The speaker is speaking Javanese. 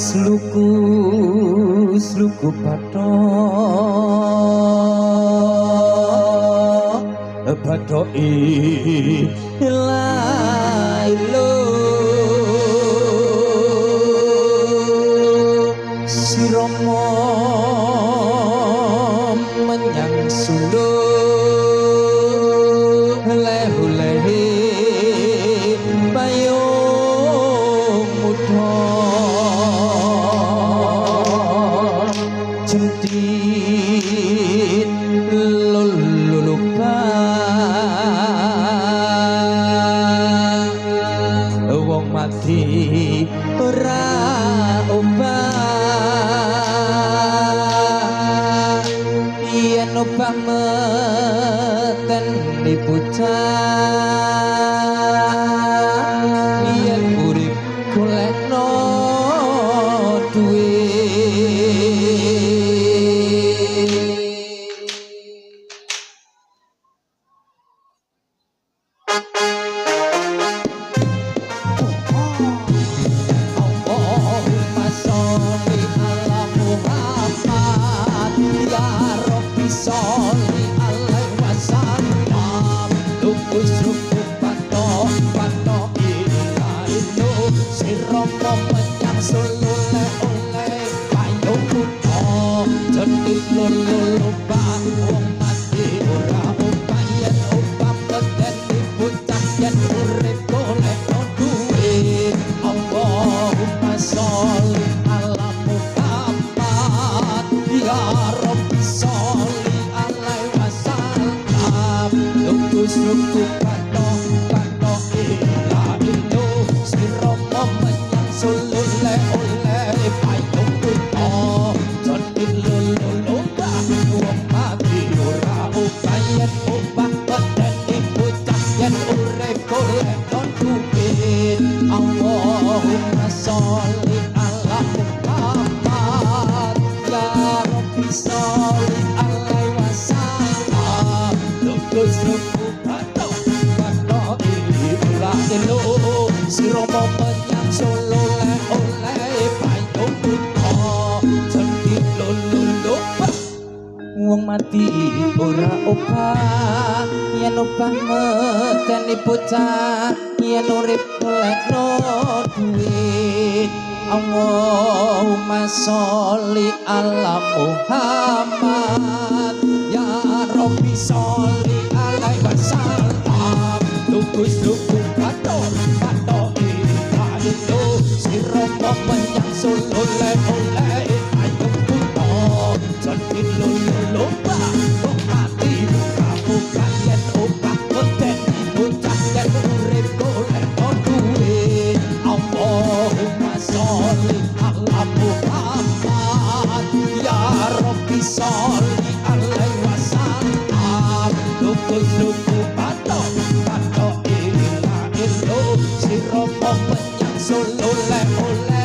Sluku sluku bathok bathok ilo sirama menyang Solo lehu-lehe payung mudha jentit lulupa wong mati ora obah yen obah meteni bocah yen urip golekno duit. Allahumma sholli ala Muhammad ya Rabbi sholli alaihi wasallam. Tuku suku patok patok ila itu sirama menyang Solo le oleh payung kutha jentit lulupa wong mati ora obah yen obah medeni bocah yen urip golek duit. Allahumma sholli ala Muhammad ya Rabbi sholli alaihi wasallam. Tuku suku patok patok ila itu sirama menyang Solo le oleh payung kutha jentit lulupa wong mati ora obah yen obah medeni bocah yen urip golek duit. Allahumma sholli ala Muhammad ya Rabbi sholli alaihi wasallam. Tuku suku patok patok ila ilo sirama menyang Solo le oleh payung kutha jentit lulupa wong mati ora obah yen obah medeni bocah yen urip golekno duit. Allahumma sholli ala Muhammad ya Rabbi sholli alaihi wasallam. Tuku suku patok patok ila itu sirama menyang Solo le oleh payung kutha jentit lulupa wong mati ora obah yen obah medeni bocah yen urip golek duit. Allahumma sholli ala Muhammad ya Rabbi sholli alaihi wasallam. Tuku suku patok patok ila ilo sirama menyang Solo le oleh